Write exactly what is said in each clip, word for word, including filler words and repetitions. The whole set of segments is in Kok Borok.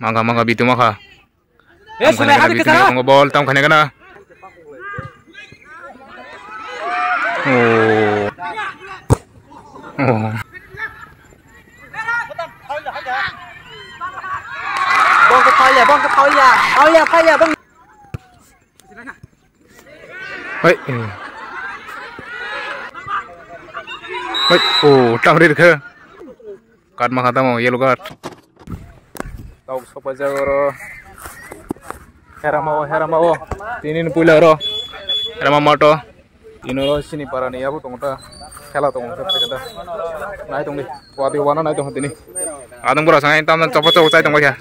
Mangkha, mangkha, bitu mangkha. Eh, tam khane sulai kana, habit bitu kesana. Ni bol tam khane kana. Oh. Oh. Bong ke phalia, bong ke phalia. Phalia, phalia, bong. Hei. Hei. Oh, tang rir khe. Card ma kha tamo, yellow card. Tau sopai jago ro. Herama o, herama o. Tini ni puila ro. Herama mato. Ino ro sini para ni yabu tongo ta. Khela tongo ta, ta. Nai tong di. Wadi wana nai tong tini. Adung bura sangai tam chopo chopo chai tong kya.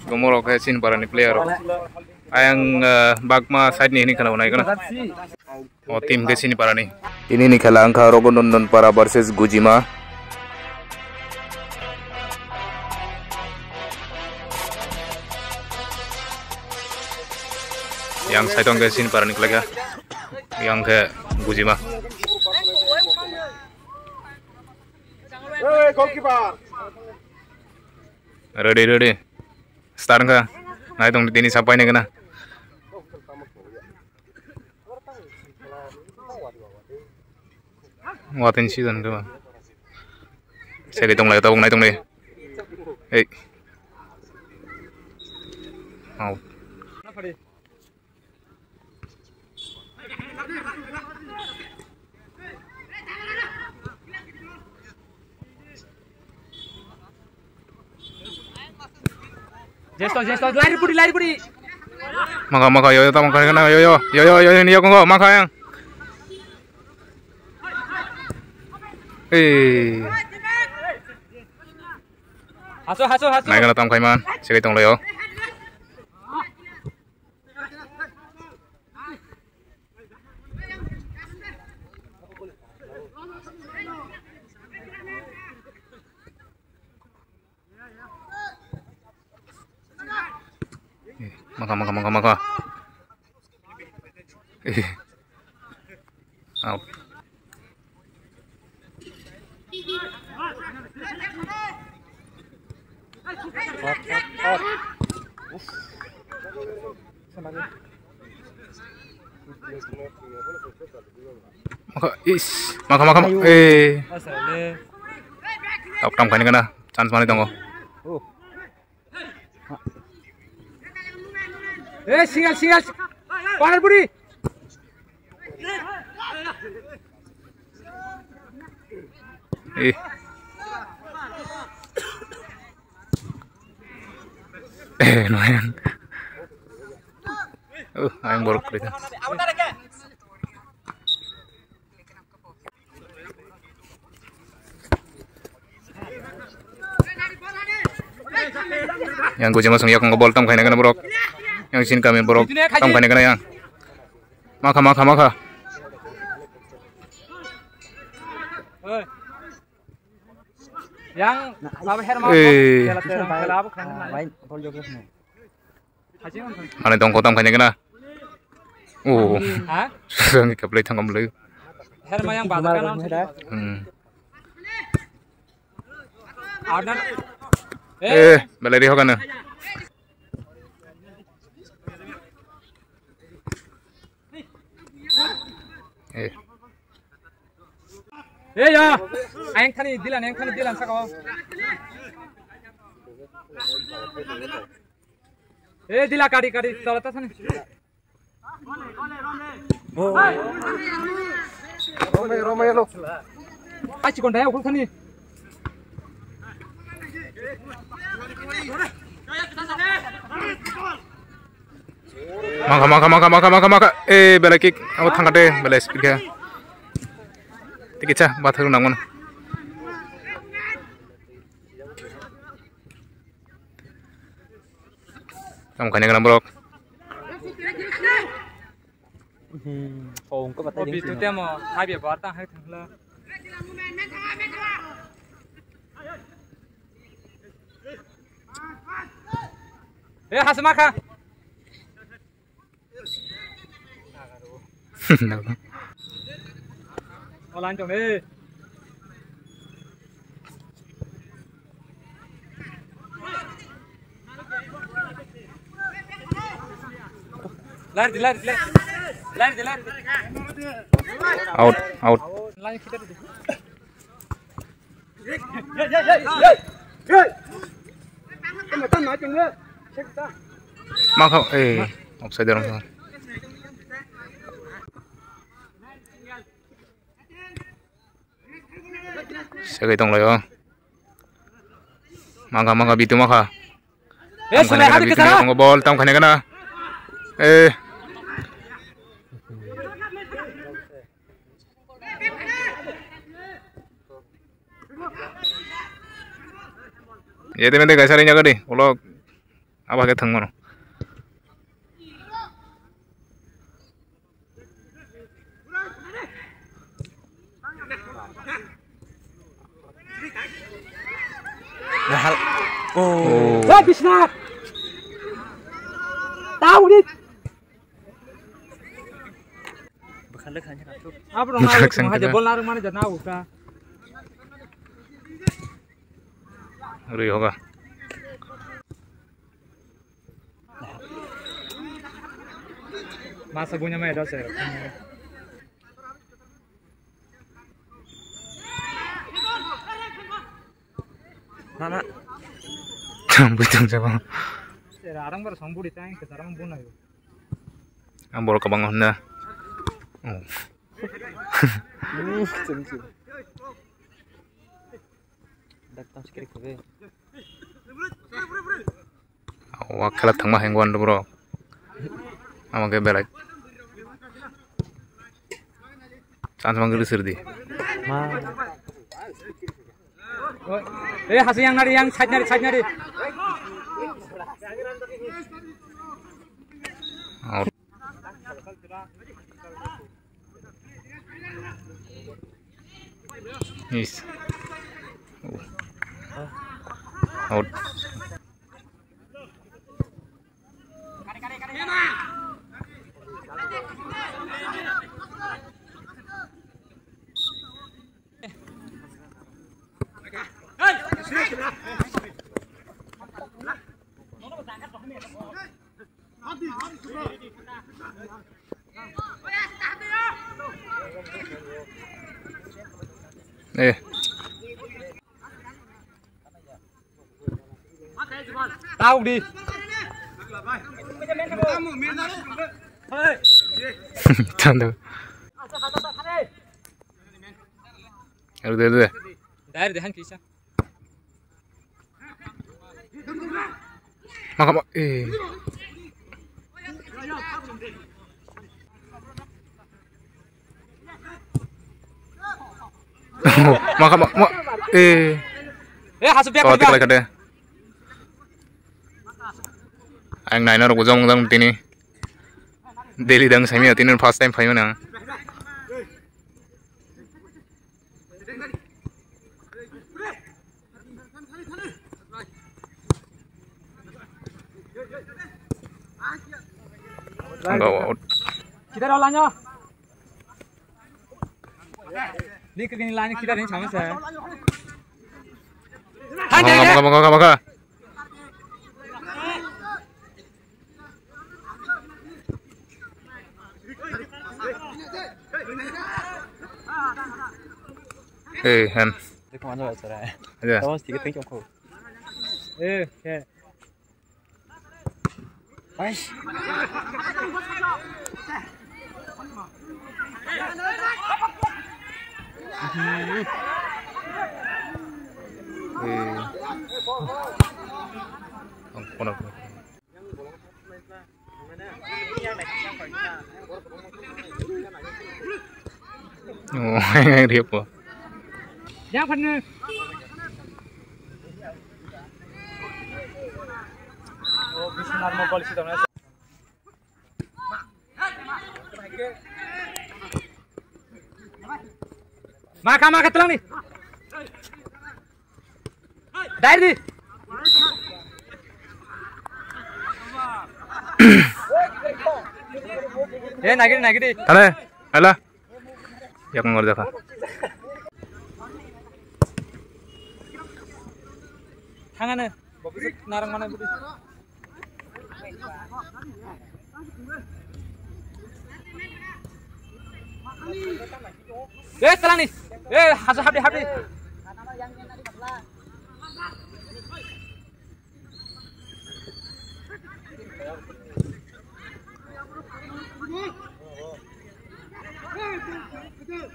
Gomoro khe sini para ni player ro. Ayang, eh, Bagma side ni hini khana nai kana. O team khe sini para ni. Tini ni khela wngkha Raghunandan Para versus Gujima. Yang side wngkhe sini para ni khlai kha. Yang khe Gujima. Hey, goalkeeper. Ready, ready. Start wngkha. Nai tong tini sapai nai kana. Watin season khe ba. Seri tong lai tabuk nai tong lai. Hey. Out. Jesto, jesto, lari pudi, lari pudi. Maka, maka, yo, yo, tamo kari kana, yo, yo, yo, yo, yo, yo, ni yo, kongo, maka yang. Eh. Haso, haso, haso. Nai kana tam khai man, sekai tong lai yo. Maka, maka, maka, maka. Eh. Out. Maka, is, maka, maka, maka. Ayo. Eh. Asal le. Tok tam kani kana, chance mani tongo. Oh. Eh, single, single. Corner pudi. Eh. Eh, lumayan. Uh, ayang borok kerja. Yang Gujima song yakung bol tam khaina kana borok. Yang sin kami borok tam khaina kana yang. Makha, makha, makha. Yang, eh. Ani tongkho tam khaina kana. Oh. Ha? Sangni kaplai thangam lai. Herma yang bazar kana. Hmm. Ardan. Eh, belai di hokana. Eh. Eh, ya. Ayang thani dilan, ayang thani dilan saka. Eh, dila kari, kari, tola ta thani. Oh. Romeo, Romeo, lo. Achi kon daya ukul thani. Mangkha, mangkha, mangkha, mangkha, mangkha, mangkha. Eh, belai kick. Abo thangkha de, belai speed kha. Tikitsa, bathar nang mano. Tamo khaina kana borok. Hmm, oh, engko batai. Oh, bitu temo, hai be bar ta hai thangla. Eh, hasma kha. Online tong le. Lari di, lari di, lari di, lari di. Out, out. Lari kita di. Mangkha, eh, offside dorong. Segwi tonglaio. Mangkha, mangkha, bitu mangkha. Eh, tam khani sulai kana, habi bitu kesana. Mangkha, bol tam khani kana. Eh. Yete mende gaisari nyagadi, ulo aba ke thangmano. Nahal. Oh. Wah, Biswanath. Tahu ni. Bwkhak le khainai kha. Abro bwkhak na sangkha. Bol narwk mani jana uta. Rui hoga. Masa bunya mai dose. Mama. Butung jabo. Arang bar song budi tang ke sarang bunayo. Ang borok kwbangma hwnna. Oh. Dak tang sikiri kebe. Wa khelak thangma hengwan bro. Amo ke belai. Chance mang gili sirdi. Ma. Eh, hasing yang nari, yang side nari, side nari. Out. Is. Oh. Out. Eh. Tawk di. Tando. Aru de de. Dar de han kisa. Maka ma eh. Maka ma ma eh. Eh, hasu biak. Oh, biak. Tiklai kade. Ang naina rok jong jong tini. Delhi dang sami tini first time phaimani ang. Kita dah lanjut. Ni kagini line kita ni sama saya. Maka, maka, maka, maka. Eh, han. Tamo sih kita tengok kok. Eh, eh. Oh, yang riap po. Yang pernah. Oh, bisa normal polisi dong. Maka, maka, telang ni. Dari di. Eh, nagiri, nagiri. Tale, ala. Yak ngor jaka. Thangane. Narang mana budi. Eh, telani. Eh, hasa habdi habdi.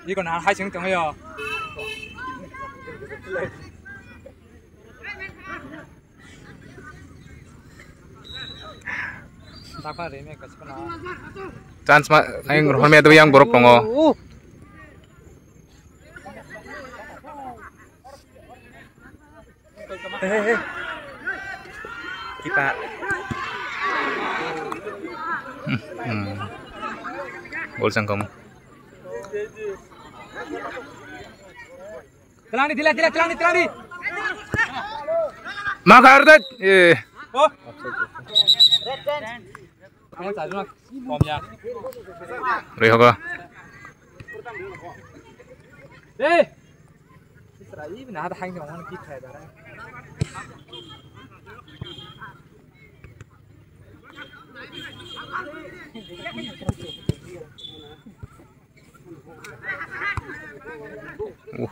Iko na hai sing tong yo. Chance ma, ang rohor me yang borok tongo. Kipa. Hmm. Gol sangkam. Telangni, dila, dila, telangni, telangni. Maka ardet. Eh. Oh. Ang sa juna. Kom ya. Rui hogo. Eh. Isra, i bina hada hang jong ki khai dara. Uh.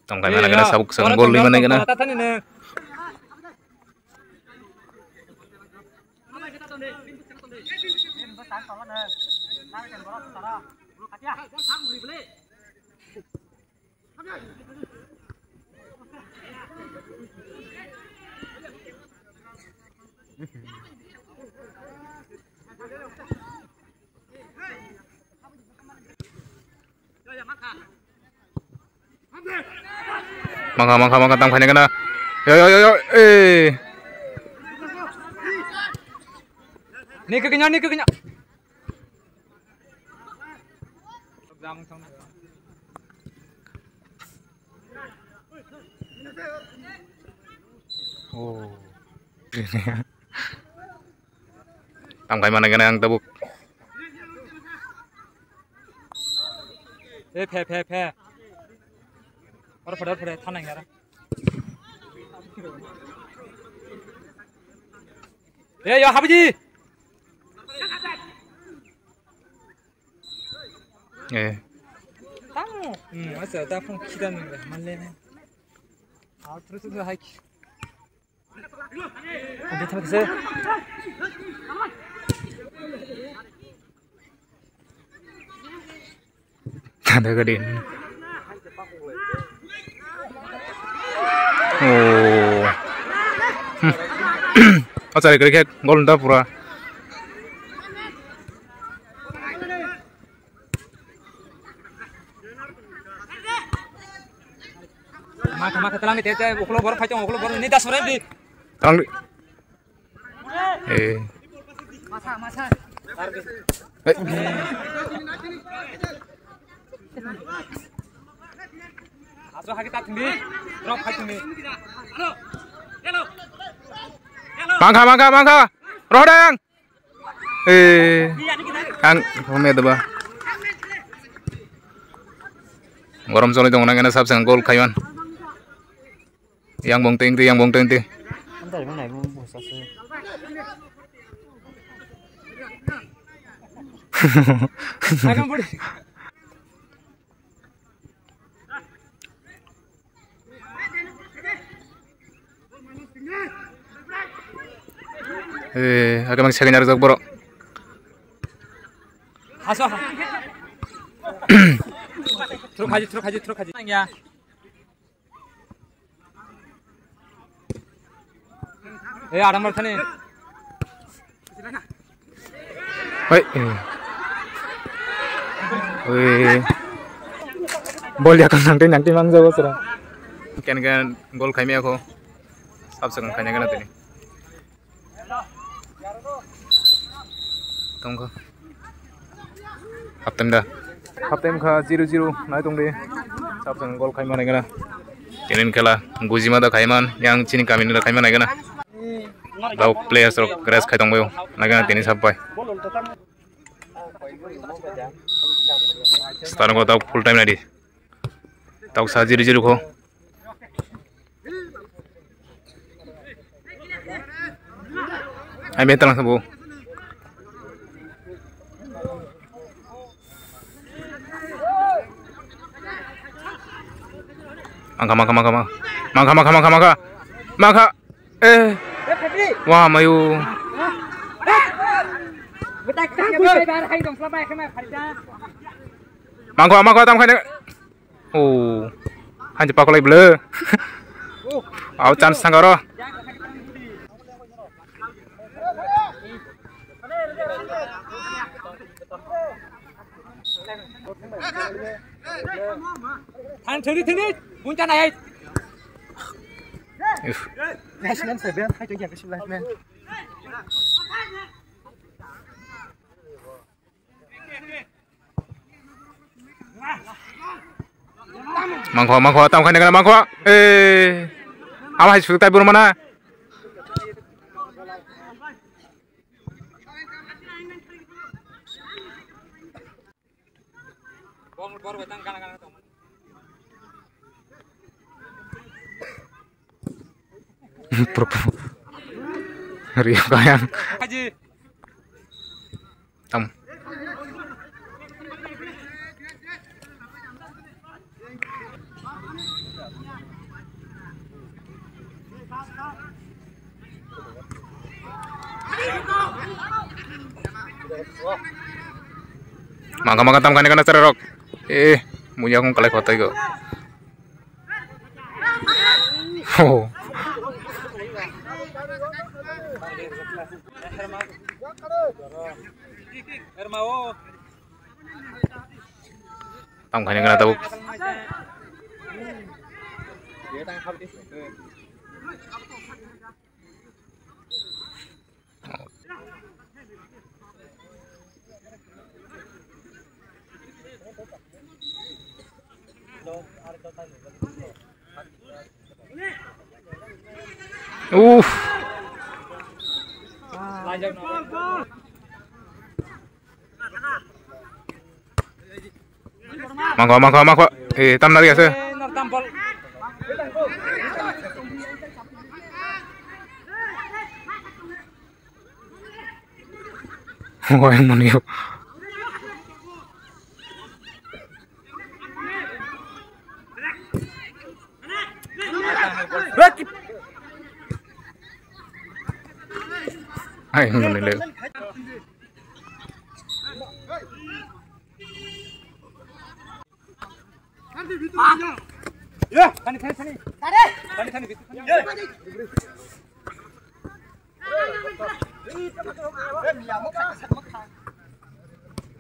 Tongkai mana kena sabuk sabuk gol lima na kena. Mangkha, mangkha, mangkha, tam khaina gana. Yo, yo, yo, yo, eh. Ni kekenya, ni kekenya. Oh. Tam kai mana gana ang tabuk. Eh, phe, phe, phe. Ora phada, phada, thanang yara. Eh, yo, habiji. Eh. Tamo. Hmm, asa, ta phone kita nung, malle ne. Aw, terus itu hai. Ada tak sih? Ada gede. Oh. Hmm. Achari kiri khe gol nda pura. Maka maka telangni tete, ukulo borok phai tongo, ukulo borok ni das ore di. Telangni. Eh. Masa, masa. Eh. Aso hagi ta thungdi. Drop khai thungdi. Mangkha, mangkha, mangkha. Rohodang. Eh, ang home deba. Gorom choli tongo nang ena sab sang gol khaiman. Yang bong teng ti, yang bong teng ti. Eh, ake mang second arjak borok. Haso ha. Truk haji, truk haji, truk haji. Ya. Eh, adam thani. Hei. Oi. Bol ya kan nangti nangti mang jago sira. Ken ken gol khaimya ko. Sab sekang khaina kana tini. Tongkha. Half time da. Half time kha zero zero nai tongdi. Sab sekang gol khaima nai kana. Tini khela gujima da khaiman yang chini kami ni da khaima nai kana. Dau players rok rest khai tongbaio. Nagana tini sab bai. Start ko dau full time nadi. Dau sa zero zero ko. Ai me talang sabo. Mangkha, mangkha, mangkha, mangkha. Mangkha, mangkha, mangkha, mangkha. Mangkha. Eh. Wah, mayu. Mangkha, mangkha, tam khai. Oh. Hanji pakolai bwle. Au chance thang aro. Thang thani thani buncha nai. If. Last man seven, hai to yang last man. Mangkho, mangkho, tam khai nang mangkho. Eh. Ama hai su tai buru mana. Rio kayang. Tam. Mangkha mangkha tam kani kana chara rok. Eh, muya kong kalai khotai go. Oh. Tam khaina gana tabuk. Uff. Mangkho, mangkho, mangkho. Eh, tam nari ase. Wah, yang mana yuk? Hai, yang mana yuk?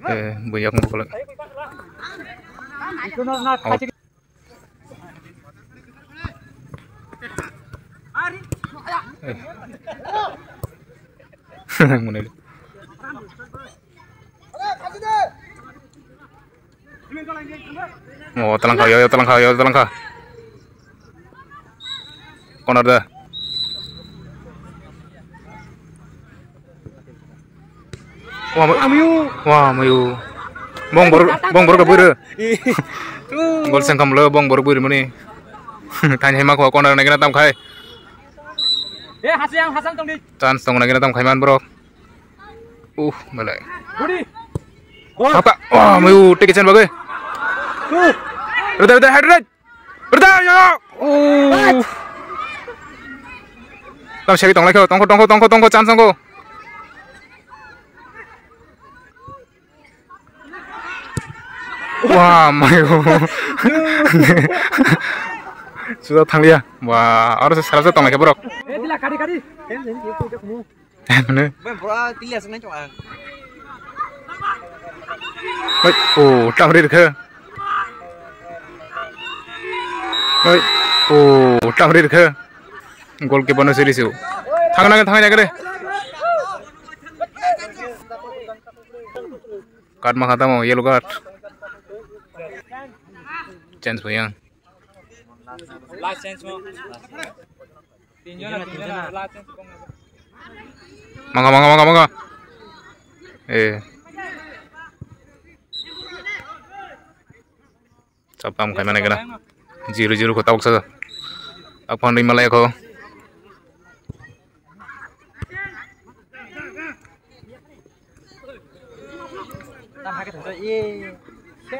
Eh, buyak mo pala. Mune. Oh, talangkha, yo, yo, talangkha, yo, talangkha. Corner da. Wah, ma-, wah, mayu. Bong borok, bong borok bwrwi. Gol sengkam lo, bong borok bwrwi mani. Thaini hai ma kho corner nai gana tam khai. Eh, hasang, hasang tongdi. Chance tong nai gana tam khai man borok. Uh, belai. Budi. Gol. Apa? Wah, mayu, take it, bagai. Tuh. Reda, reda, head, reda. Reda, ya. Uh. Tam segi tong lai kho, tong kho, tong kho, tong kho, tong kho, chance tong kho. Wah, mayu. Sudah thang liya. Wah, aro se sarasa tong lai kho borok. Eh, dila, kari, kari. Hwnwi. Bai, bro, tili aswk nai chong ang. Bai, oh, tam ri rwkha. Bai, oh, tam ri rwkha. Goalkeeper no siri su. Thang nang, thang nang kare. Card ma kha tamo, yellow card. Chance bo yang. Last chance mo. Tinjona, tinjona, last chance mo. Mangkha, mangkha, mangkha, mangkha. Eh. Chapam khai mane kena. Zero zero ko tabuk sa. Aphan ri malai ko. Tam hake thangsa, ye. Se.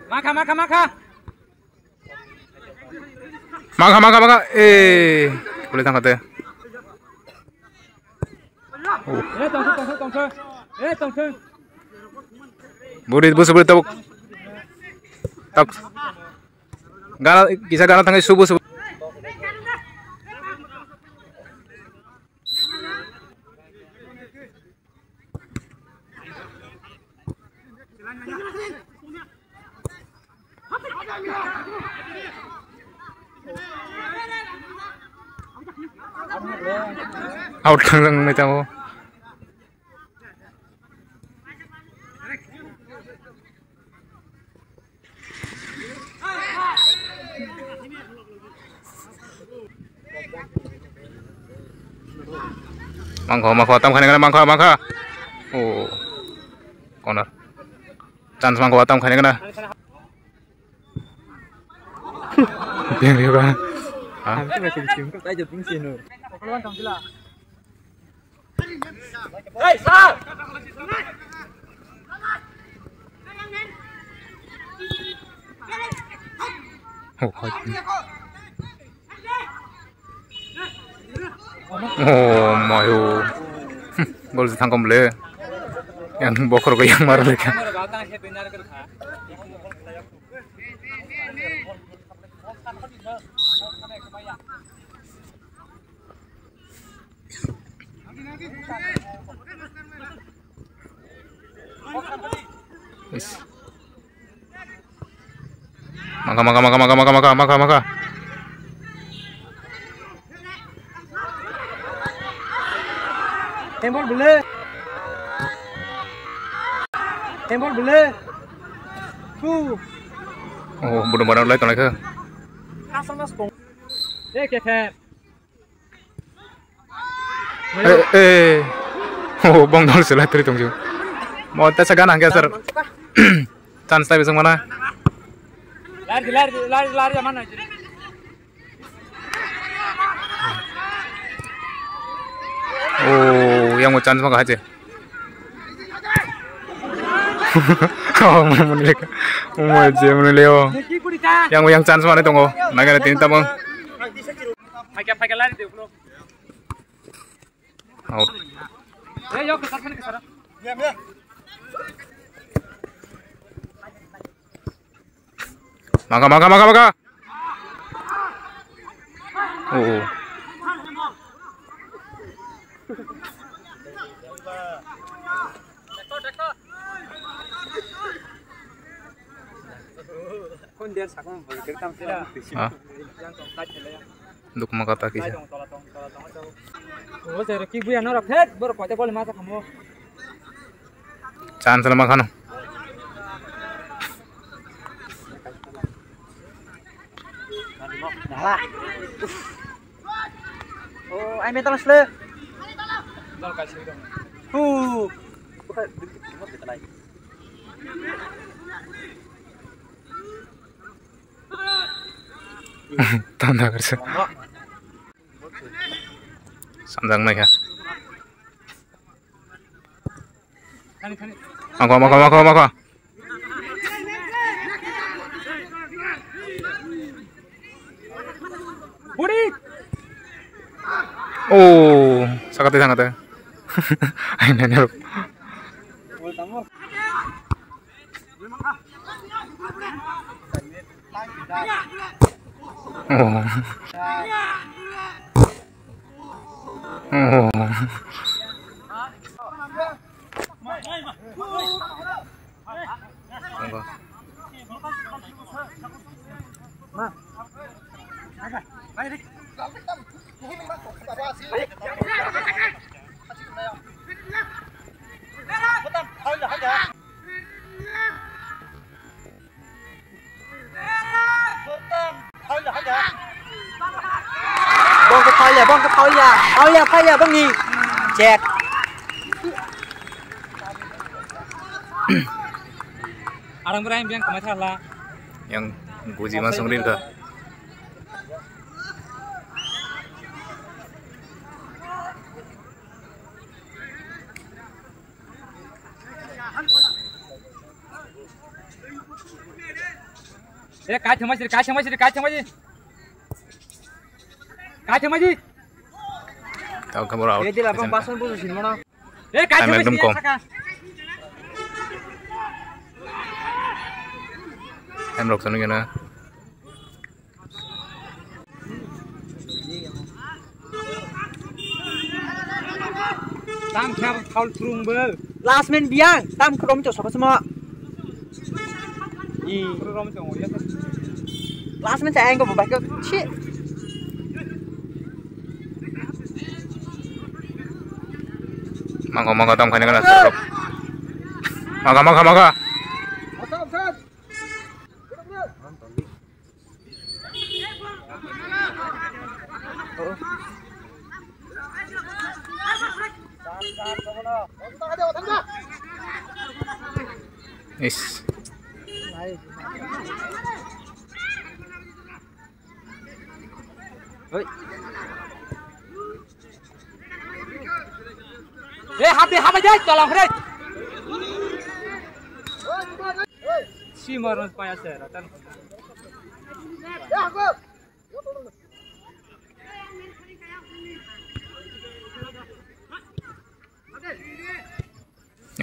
Makha, makha, makha. Makha, makha, makha. Eh, boleh tangkate. Oh. Eh, tongthok, tongthok, tongthok. Eh, tongthok. Buri, busu, buri, tabuk. Tak. Gana, kisa gana tangkai subu, subu. Out khangjak nungwi tongo. Mangkha, mangkha, tam khani kana, mangkha, mangkha. Oh. Corner. Chance mangkha, tam khani kana. Beng beng ba. Ha? Oh, hai. Oh, mayo. Gol se thangkom le. Yang bokhor ko yang mar le. Is. Maka, maka, maka. Tembol bele. Tembol bele. Hu. Oh, budung barang lai tonglai khe. Kasang na spong. Eh, kether. Eh, eh. Oh, bong dol se lai tongju. Mo ta sa gana hangke sir. Chance ta bising mana? Lari, lari, lari, lari, mana? Oh, yang mo chance ma kahaje. Oh, mo mo le. Mo je mo le o. Yang mo yang chance ma tongo. Naga tini tamang. Out. Maka, maka, maka, maka. Oh. Ah. Dukma kata kisa. O jero ki buya norok phet borok koite bol ma sakamo. Chance lama khano. Oh, ai metal sle. Hu. Tanda kerja. Sanjang naik ya. Mako, mako, mako, mako. Oh, sakate, sakate. Ayo, nene. Oh. Oh. Bongke phalia, bongke phalia, phalia, phalia, bongni. Cek. Arang berai biang kamai thala. Yang guji masung rin ka. Eh, kai thangma siri, kai thangma siri, kai thangma siri. Kai thangma siri. Tao khe boro out. Eh, dila bang bason busu sin mano. Eh, kai thangma siri. Time ekdom kom. Time rok sanu gana. Tam khe foul thurung bo. Last man biang, tam krom cho sokosmo. I. Last man cha ang ko bai ko chi. Mangko, mangko, tam khani kana. Mangko, mangko, mangko. Is. Hoi. Eh, habi, habi, jai, tolong, hore. Si marun paya se, ratan.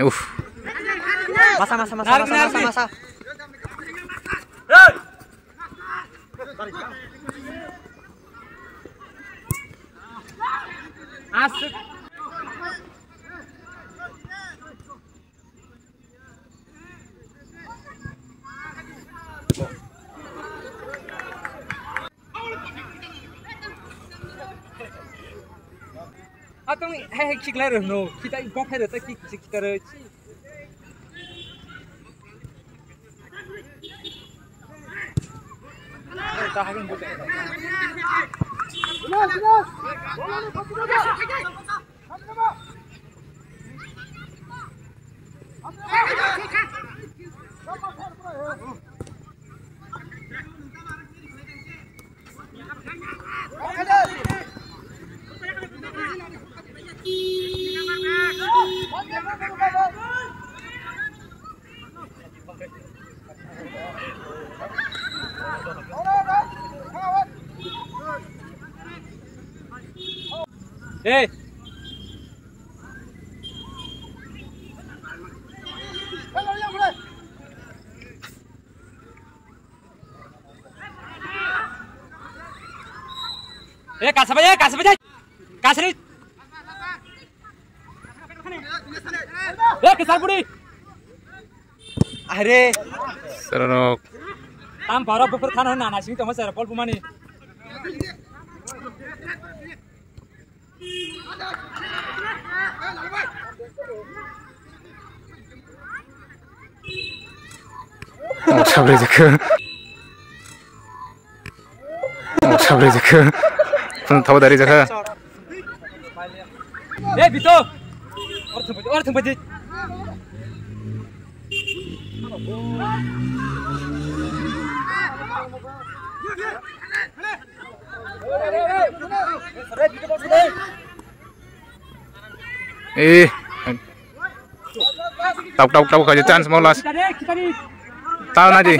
Uf. Masa, masa, masa, masa, masa, masa. Asik. Atong he he kiklai rw no, kita bok hai rw ta kik kik kita rw. Hey. Eh, kasaba ya, kasaba ya. Kasri. Eh, kesal puri. Are. Serok. Tam baro bufur khano na na sing tamo sir bol bumani. Oh, sabri jakha. Oh, sabri jakha. Phun thabo dari jakha. Eh, Bito. Or thumpa, or thumpa di. Eh. Tok, tok, tok, kaje chance mo last. Tao na di.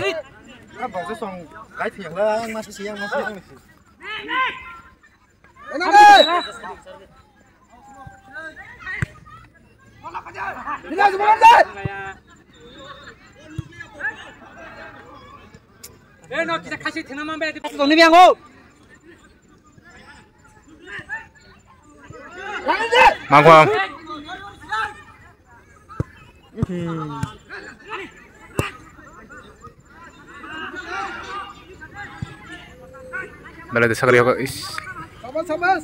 Eh, no, kita kasih tenang, Mang, be. Tongni biang, oh. Mangkhwang. Belai de sakri hogo, is. Sabas, sabas.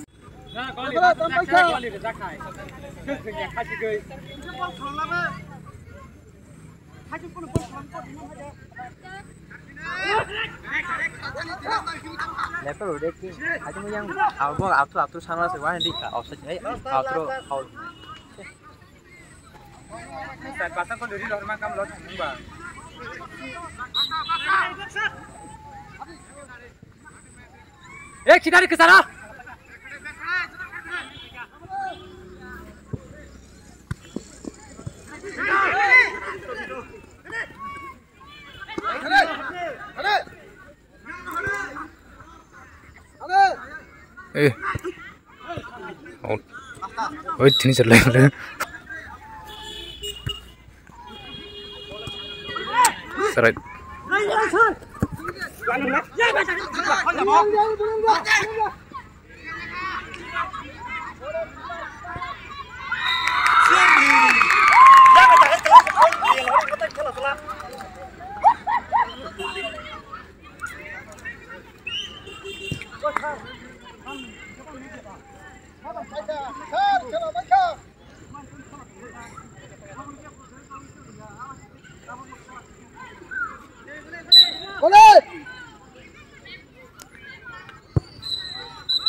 Leper udah ki, aku yang, aku, aku, aku sana sih, wah, di, offside, eh, aku, aku. Sir, pasang ko duri lor ma kam lor thang ba. Eh, khidari ke sara. Oi, tini sir lai. Sarai.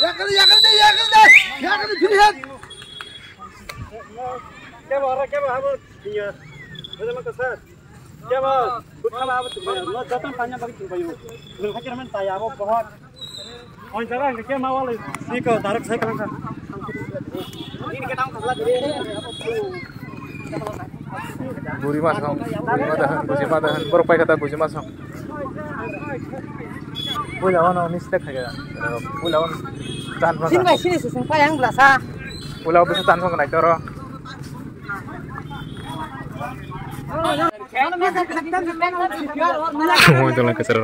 Yakni, yakni, yakni, yakni, finish. Kebo, ora, kebo, abo, iya. Mana maka, sir? Kebo, kut khala abo, no, jatang tanya bagi, tuh, bayu. Belum hajar men, taya, abo, bohot. On jaga, ke, ma, wale. Niko, tarik saya, kalangka. Buri masong, buri madahan, buji madahan, borok paikha ta buji masong. Puila wano mistake khaikha. Puila wano tan phaka. Sini bai sini susung payang belasa. Puila bisa tan phaka naitoro. Mo jalan kasar.